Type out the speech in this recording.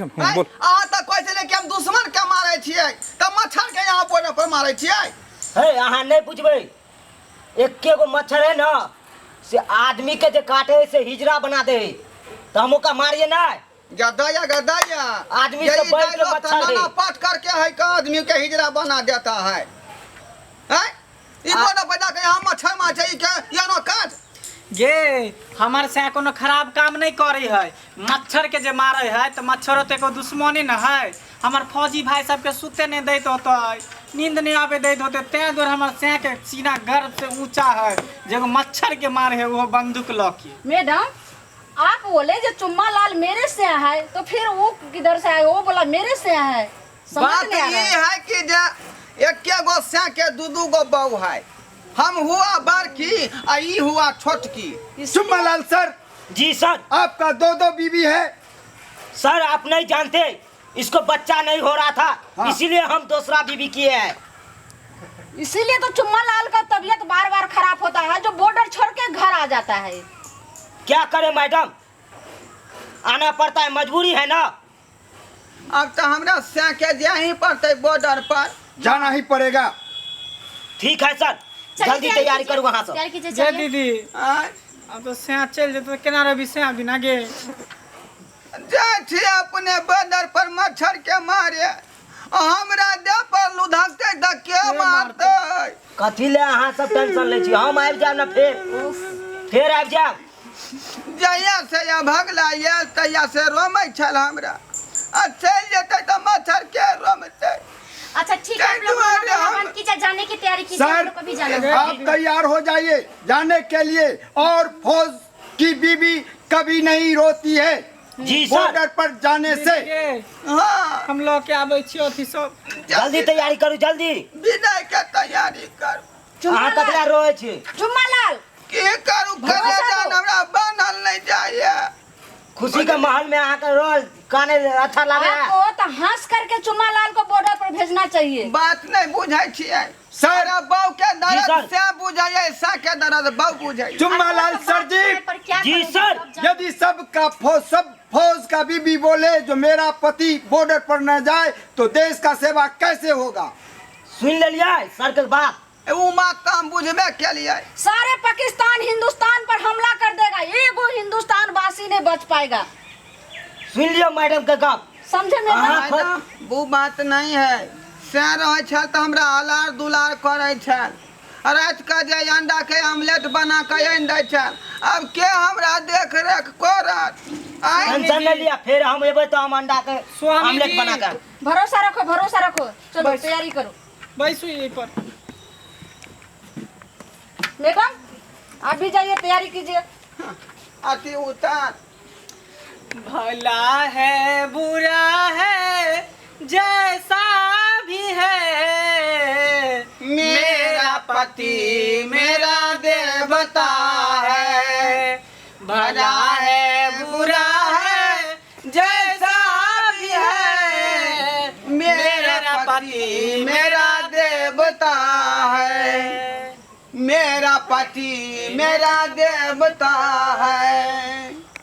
आँय, बोल। अहाँ तऽ कहै छलियै कि हम दुश्मन के मारै छियै तऽ मच्छर के यहाँ बॉर्डर पर मारै छियै। हे अहाँ नहि बुझबै, एके गो मच्छर है ना से आदमी के जे काटे है से हिजड़ा बना दे है, तऽ हम ओकरा मारिए नहि। गदया गदया आदमी से यही बढ़ के डायलॉग मच्छर तो है। नाना पाठ करके है का आदमी के हिजड़ा बना देता है। हैं? ई बॉर्डर पर जाके यहाँ मच्छर मारै छै, ई के यानो काज। गे हमर से कोनो खराब काम नहीं करे है, मच्छर के जे मारे है तो मच्छरो तो एगो दुश्मने न है। हमर फौजी भाई सबके सुते नहीं दैत होते, नींद नहीं आबे दैत होते, तें दुआरे हमर सैं के सीना गर्व से ऊंचा है जे एगो मच्छर के मारे है वो बंदूक लऽ के। मैडम आप बोले जो चुम्मा लाल मेरे से है तो फिर वो किधर से आए? वो बोला मेरे से है। समझ बात नहीं आ ई रहा है। है कि जे एके गो सैं के दू दू गो बहू है, हम हुआ बड़की आ ई हुआ छोटकी। चुम्मा लाल सर। जी सर। आपका दो दो बीवी है। सर आप नहीं जानते, इसको बच्चा नहीं हो रहा था। हाँ। इसीलिए हम दूसरा बीवी किए हैं। इसीलिए तो चुम्मा लाल का तबीयत बार बार खराब होता है, जो बॉर्डर छोड़ के घर आ जाता है। क्या करें मैडम, आना पड़ता है, मजबूरी है ना। अब तो हमरा सैं के जाए ही पड़ते बॉर्डर पर। जाना ही पड़ेगा। ठीक है सर, चलिए, जल्दी तैयारी कीजिए। करू वहाँ से। तैयारी कीजिए, जे चलिए। दीदी आँय? अब तो सैं चलि जेतै तऽ केना रहबी सैं बिना गे? जाइ छी अपने बॉर्डर पर मच्छर के मारे, आ हमरा देह पर लुधकतै तऽ के मारतै? कथी ले अहाँ सब टेंशन लै छी, हम आबि जायब ने, फेर फेर आबि जायब। जहिया से यहाँ भगला आयल तहिया से रोमै छल हमरा, आ चलि जेतै तऽ मच्छर के रोमतै? अच्छा ठीक है, आप चल लोग तुम्हारे खाना हम- बंद कीजिए, जाने की तैयारी कीजिए, हम सर लोग को भी जाना है। आप तैयार हो जाइए जाने के लिए, और फौज की बीवी कभी नहीं रोती है जी सर। बॉर्डर पर जाने से। गे हाँ हम लऽ के आबै छी अथी सब। जल्दी तैयारी करू जल्दी। विदाई के तैयारी करू। अहाँ ककरा रोए छी? चुम्मा लाल की करू, भरोसा कलेजा दो। हमरा बान्हल नहीं जाइए। खुशी के माहौल में अहाँ के रोल काने अच्छा लगे है। आपको तो हंस करके चुम्मा लाल को बॉर्डर पर भेजना चाहिए। बात नहीं बुझै छियै सर। हमरा बहू के जी दर्द सर। से बुझैयै, सा के दर्द बहू बुझैयै। चुम्मा लाल आपको तो सर बात जी। है, पर क्या जी करोगे? सर। अब जाओ। यदि सबका फौज, सब फौज का बीबी बोले जो मेरा पति बॉर्डर पर न जाए तो देश का सेवा कैसे होगा? सुन लेलियै सर के बात? उ बात तऽ हम बुझबे केलियै। सारे पाकिस्तान हिंदुस्तान पर हमला कर देगा, एगो हिंदुस्तान वासी नहीं बच पाएगा। सुन लियौ मैडम के गप। समझे मेरे अहाँ बात? मैडम, वो बात नहीं है, से रहै छल तऽ हमरा अलार दुलार करै छल, राति के जे अंडा के ऑमलेट बना के आनि दै छल, अब के हमरा देख रेख करत? आँय? टेंशन नहीं लिया, फिर हम एबै तऽ हम अंडा के स्वामी ऑमलेट जी। बना के। भरोसा रखो, भरोसा रखो, चलो बस। तैयारी करो। बैसू यहीं पर। मैडम आप भी जाइए, तैयारी कीजिए। अति उतार। भला है बुरा है जैसा भी है, मेरा पति मेरा देवता है। भला है बुरा है जैसा भी है, मेरा पति मेरा देवता है। मेरा पति मेरा देवता है।